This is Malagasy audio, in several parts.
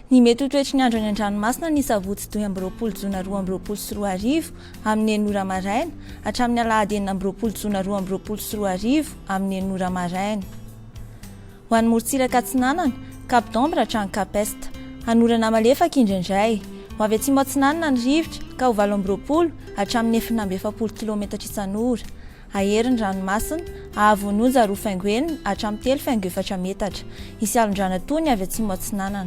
Ny mety ho toetry ny andro any an-dranomasina ny sabotsy 22 jona 2022 amin'ny 6 ora maraina hatramin'ny alahady 26 jona 2022 amin'ny 6 ora maraina. Ho an'ny morontsiraka atsinanana, Cap d'Ambre hatrany Cap Est. Hanorana malefaka indraindray. Ho avy atsimo atsinanana ny rivotra ka ho 28 hatramin'ny 46 kilometatra isan'ora. Hahery ny ranomasina, hahavon'ny onja 2 faingo 6 hatramin'ny 3 faingo 4 metatra. Hisy alon-drano tony avy atsimo atsinanana.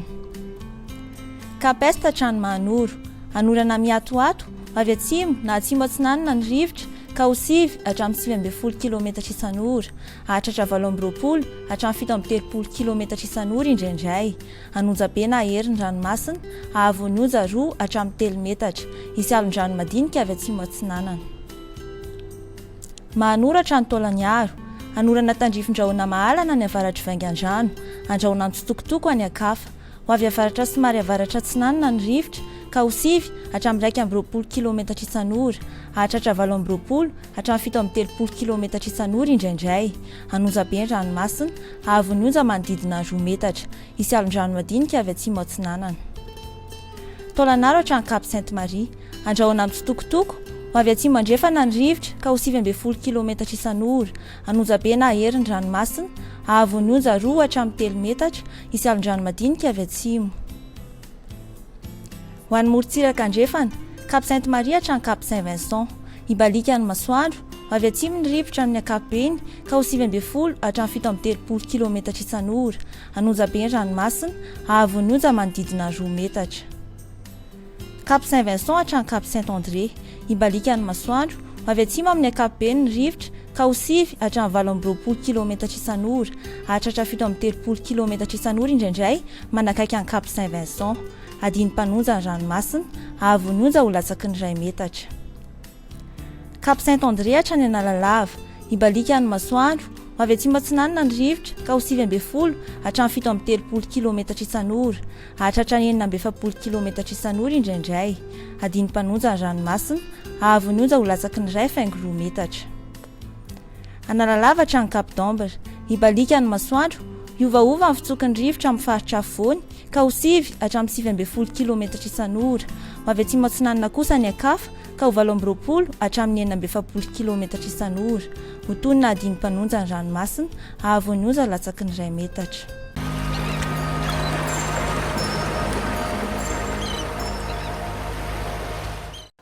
Cap Est hatrany Mahanoro. Hanorana miatoato, ho avy atsimo na atsimo atsinanana ny rivotra ka ho 9 hatramin'ny 19 kilometatra isan'ora. Hahatratra 28 hatramin'ny 37 kilometatra isan'ora indraindray. Hanonja be na hahery ny ranomasina, hahavon'ny onja 2 hatramin'ny 3 metatra. Hisy alon-drano madinika avy atsimo atsinanana. Mahanoro hatrany Taolagnaro. Hanorana tandrifin-drahona mahalana any avaratr'i Vaingandrano. Andrahona antsitokotoko any ankafa. Ho avy avaratra somary avaratra atsinanana ny rivotra ka ho 9 hatramin'ny 21 kilometatra isan'ora. Hahatratra 28 hatramin'ny 37 kilometatra isan'ora indraindray. Hanonja be ny ranomasina, hahavon'ny onja manodidina ny 2 metatra. Hisy alon-drano madinika avy atsimo atsinanana. Taolagnaro hatrany Cap Sainte Marie. Andrahona mitsitokotoko, ho avy atsimo andrefana ny rivotra ka ho 19 kilometatra isan'ora. Hanonja be na hahery ny ranomasina, hahavon'ny onja 2 hatramin'ny 3 metatra, hisy alon-drano madinika avy atsimo. Ho an'ny morontsiraka andrefana, Cap Sainte Marie hatrany Cap Saint Vincent. Hibaliaka ny masoandro, ho avy atsimo ny rivotra amin'ny ankapobeny ka ho 19 hatramin'ny 37 kilometatra isan'ora. Hanonja be ny ranomasina, hahavon'ny onja manodidina ny 2 metatra. Cap Saint Vincent hatrany Cap Saint André. Hibaliaka ny masoandro, ho avy atsimo amin'ny ankapobeny ny rivotra ka ho 9 hatramin'ny 28 kilometatra isan'ora. Hahatratra 37 kilometatra isan'ora indraindray manakaiky an'i Cap Saint Vincent. Hadino mpanonja ny ranomasina, hahavon'ny onja ho latsaky ny 1 metatra. Cap Saint André hatrany Analalava. Hibaliaka ny masoandro, ho avy atsimo atsinanana ny rivotra ka ho 19 hatramin'ny 37 kilometatra isan'ora. Hahatratra ny 46 kilometatra isan'ora indraindray. Hadino mpanonja ny ranomasina, hahavon'ny onja ho latsaky ny 1 faingo 2 metatra. Analalava hatrany Cap d'Ambre. Hibaliaka ny masoandro, hiovaova ny fitsoky ny rivotra amin'ny faritra afovoany ka ho 9 hatramin'ny 19 kilometatra isan'ora. Ho avy atsimo atsinanana kosa ny ankafa ka ho 28 hatramin'ny 46 kilometatra isan'ora. Ho toy ny nahadino mpanonja ny ranomasina, hahavon'ny onja latsaky ny 1 metatra.